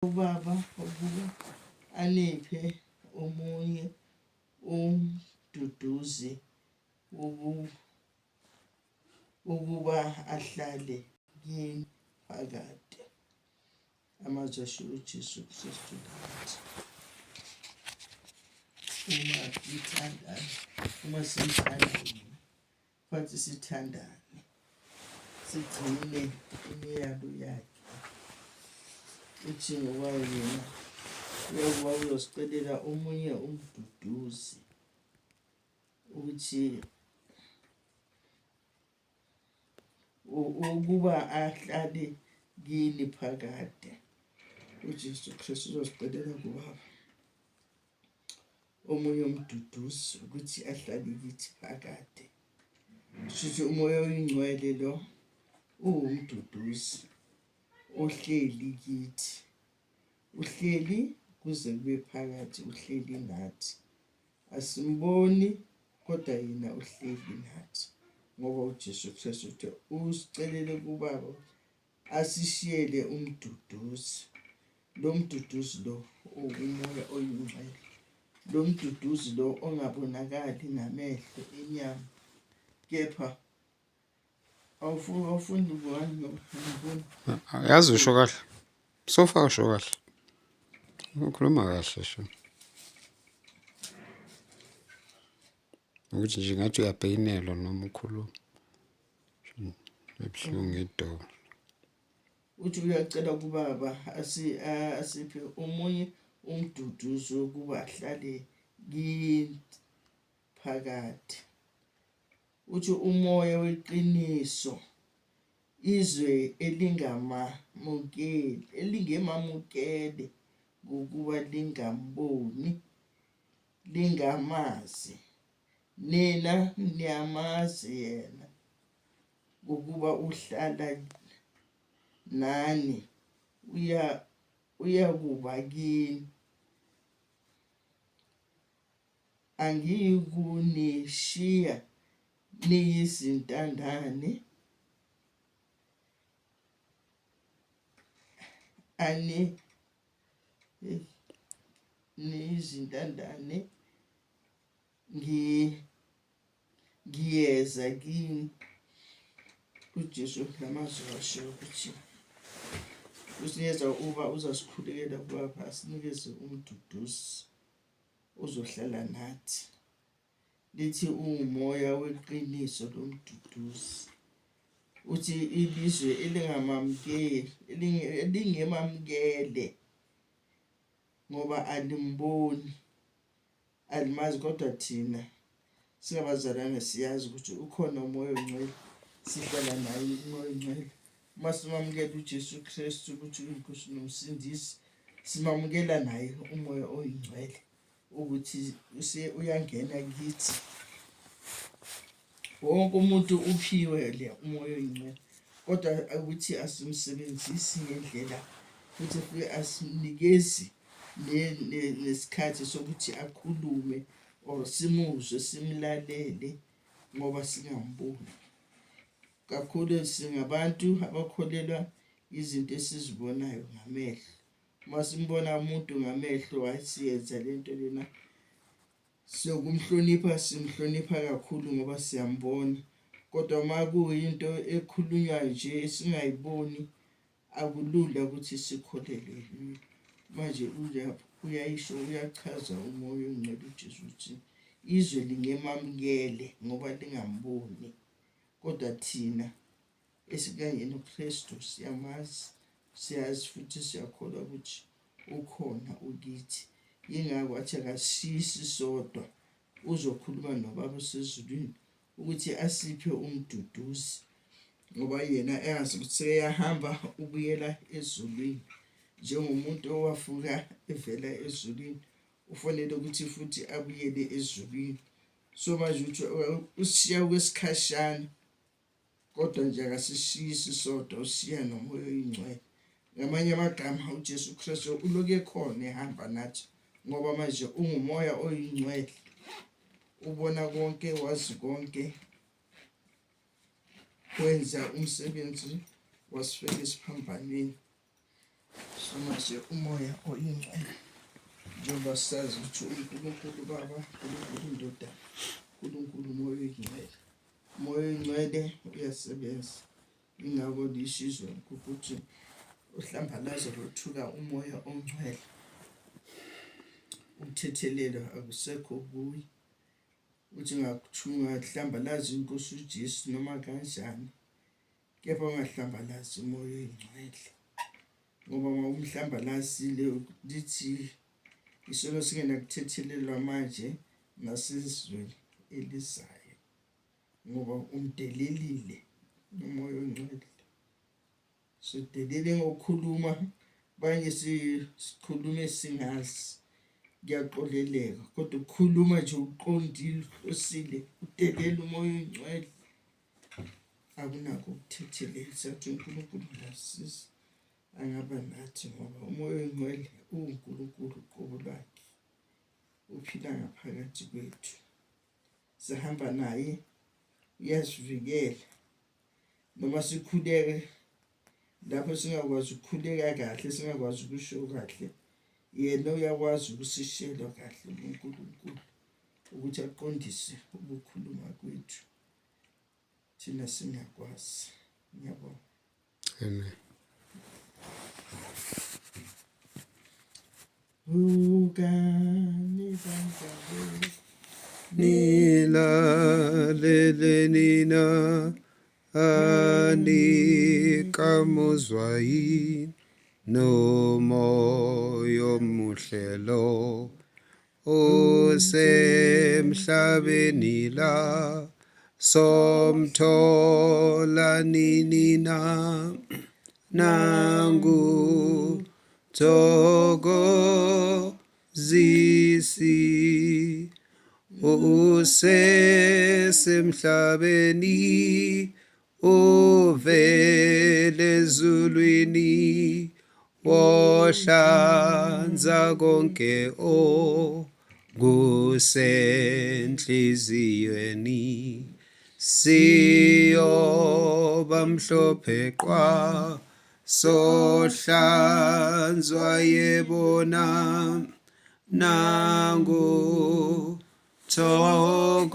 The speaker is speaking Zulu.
Ubaba ukuba aniphe omunye umduduzi ukuba ahlale kini phakade. Amazwi ashiwo uJesu Kristu nathi. Uma sithandana, uma simthanda yena, Fanele sithandane, sigcine imiyalo yakhe. Uthi ngoba yena uyakuba uzosicelela omunye umduduzi ukuthi ukuba ahlale kini phakade. UJesu Kristu uzosicelela kubaba. Omunye umduduzi ukuthi ahlale kithi phakade. Shuthi umoya oyingcwele lo uwumduduzi ohleli kithi, uhleli kuze kube phakathi, uhleli nathi. Asimboni kodwa yena uhleli nathi ngoba uJesu Kristu uthe usicelele kubaba asishiyele umduduzi. Lo mduduzi lo uwumoya oyingcwele. Lo mduduzi lo ongabonakali ngamehlo enyama kepha awufuni ukubona ngoba angiboni. Yazi usho kahle. Sofa usho kahle. Ukhuluma kahle sho. Ukuthi nje ngathi uyabheyinelwa noma ukhuluma. Ebuhlungu idolo. Uthi uyacela kubaba asiphe omunye umduduzi wokuba ahlale kini phakathi. Uthi umoya weqiniso izwe elingamamukeli elingemamukele ngokuba lingamboni lingamazi. Nina niyamazi yena ngokuba uhlala nani uya uyakuba kini. Angiyikunishiya niyizintandane ani niyizintandane Ngiyeza kini. UJesu lamazwi washo ukuthi usinikeza uba uzasikhulekela kubaba asinikeze umduduzi ozohlala nathi. Lithi uwumoya weqiniso lomduduzi. Uthi ilizwe elingamamukeli elingemamukele ngoba alimboni. Alimazi kodwa thina singabazalwane siyazi ukuthi ukhona umoya ongcwele, sihlala naye umoya ongcwele. Uma simamukela uJesu Kristu ukuthi uyiNkosi noMsindisi, simamukela naye umoya oyingcwele ukuthi uyangena kithi. Wonke umuntu uphiwe le umoya oyingcwele kodwa ukuthi asimsebenzisi ngendlela futhi futhi asimnikezi nesikhathi sokuthi akhulume or simuzwe simlalele ngoba singamboni. Kakhulu singabantu abakholelwa izinto esizibonayo ngamehlo. Uma simbona umuntu ngamehlo, hhayi siyenza le nto lena. Sokumhlonipha simhlonipha kakhulu ngoba siyambona kodwa uma kuyinto ekhulunywa nje esingayiboni akulula ukuthi sikholelwe kuyo. Manje uyayisho uyachaza umoya ongcwele uJesu ukuthi izwe lingemamukele ngoba lingamboni kodwa thina esikanye noKristu siyamazi siyazi futhi siyakholwa ukuthi ukhona ukithi yingakho athi akasishisi sodwa uzokhuluma nobaba osezulwini ukuthi asiphe umduduzi ngoba yena eyazi ukuthi sekeyahamba ubuyela ezulwini njengomuntu owafuka evela ezulwini ufanele ukuthi futhi abuyele ezulwini so manje ukuthi usishiya okwesikhashana Kodwa nje akasishiyi sisodwa, usishiya noMoya oyiNgcwele. Ngamanye amagama, uJesu Kristu ulokhu ekhona ehamba nathi ngoba manje unguMoya oyiNgcwele. Ubona konke, wazi konke, wenza umsebenzi wasifela esiphambanweni. So manje umoya oyingcwele njengoba sazi ukuthi uNkulunkulu Baba, uNkulunkulu Ndodana, uNkulunkulu umoya oyingcwele. Umoya oyingcwele uyasebenza. Ingakho lisizwe ukuthi uhlambalaza lothuka umoya ongcwele. Ukuthethelelwa akusekho kuye. Uthi ungahlambalaza inkosi uJesu noma kanjani. Kepha ungahlambalazi umoya oyingcwele. Ngoba uma umhlambalazile lithi isono singenakuthethelelwa manje nasezweni elizayo. Ngoba umdelelile umoya ongcwele. Sidelele ngokukhuluma banye sikhulume singazi kuyaxoleleka kodwa ukukhuluma nje uqondile uhlosile udelela umoya oyingcwele akunakho ukuthethelela. Sathi uNkulunkulu angasiza angaba nathi ngoba umoya oyingcwele uwuNkulunkulu uqobo lwakhe uphila ngaphakathi kwethu. Sihamba naye uyasivikela noma sikhuleke lapho singakwazi ukukhuleka kahle singakwazi ukusho kahle yena uyakwazi ukusishela kahle uNkulunkulu ukuthi aqondise ukukhuluma kwethu thina singakwazi. Ngiyabonga. Amen. Vukani bangane Nilalele nina anikamuzwa yini nomoya omuhle lo osemhlabeni la somthola nini na nangu thokozisi usesemhlabeni uvele ezulwini wohlanza konke okusenhliziyweni siyoba mhlophe qwa sohlanzwa yebona nangu thokozisi.